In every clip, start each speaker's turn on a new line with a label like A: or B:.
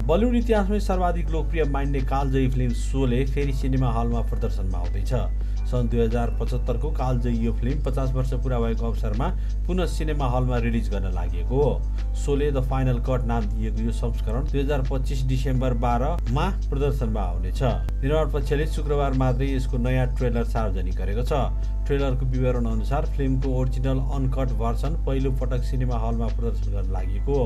A: Bollywood इतिहासमै सर्वाधिक लोकप्रिय मानिने कालजयी फिल्म शोले फेरि सिनेमा हलमा प्रदर्शनमा आउँदैछ। सन् 2075 को कालजयी यो फिल्म 50 वर्ष पुरा भएको अवसरमा पुनः सिनेमा हलमा रिलिज गर्न लागि हो। शोले द फाइनल कट नाम दिएको यो संस्करण 2025 डिसेम्बर 12 मा प्रदर्शनमा आउनेछ। निर्माण पक्षले शुक्रबार मात्रै यसको नयाँ ट्रेलर सार्वजनिक गरेको छ। ट्रेलरको विवरण अनुसार फिल्मको ओरिजिनल अनकट भर्सन पहिलो पटक सिनेमा हलमा प्रदर्शन गर्न लागि हो।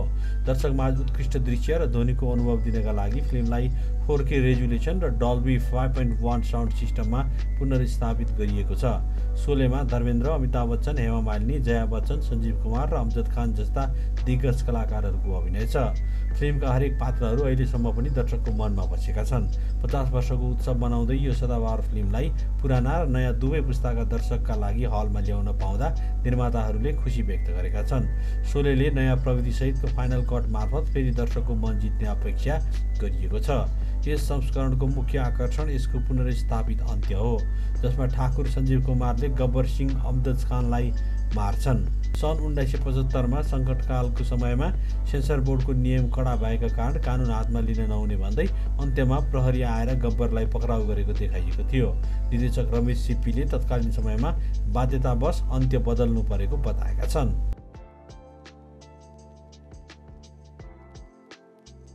A: दर्शकमाझ उत्कृष्ट दृश्य र ध्वनिको अनुभव दिनका लागि फिल्मलाई 4K रेजुलेसन र डल्बी 5.1 साउन्ड सिस्टममा पुनर्स्थापित गरिएको छ। शोलेमा धर्मेन्द्र, अमिताभ बच्चन, हेमा मालिनी, जया बच्चन, सञ्जीव कुमार र अमजद खान जस्ता दिग्गज कलाकारहरूको अभिनय छ। फिल्मका हरेक पात्रहरू अहिलेसम्म पनि दर्शकको मनमा बसेका छन्। 50 वर्षको उत्सव मनाउँदै यो सदाबहार फिल्मलाई पुराना र नयाँ दुवै पुस्ताका दर्शकका लागि हलमा ल्याउन पाउँदा निर्माताहरूले खुसी व्यक्त गरेका छन्। शोलेले नयाँ प्रविधिसहितको फाइनल कट मार्फत फेरि दर्शकको मन जित्ने अपेक्षा गरिएको छ। यस संस्करणको मुख्य आकर्षण यसको पुनर्स्थापित अन्त्य हो, जसमा ठाकुर सञ्जीव कुमारले गब्बर सिंह अमजद खानलाई मार्छन्। सन् 1975 मा सङ्कटकालको समयमा सेन्सर बोर्डको नियम कडा भएका कारण कानुन हातमा लिन नहुने भन्दै अन्त्यमा प्रहरी आएर गब्बरलाई पक्राउ गरेको देखाइएको थियो। निर्देशक रमेश सिप्पीले तत्कालीन समयमा बाध्यतावश अन्त्य बदल्नु परेको बताएका छन्।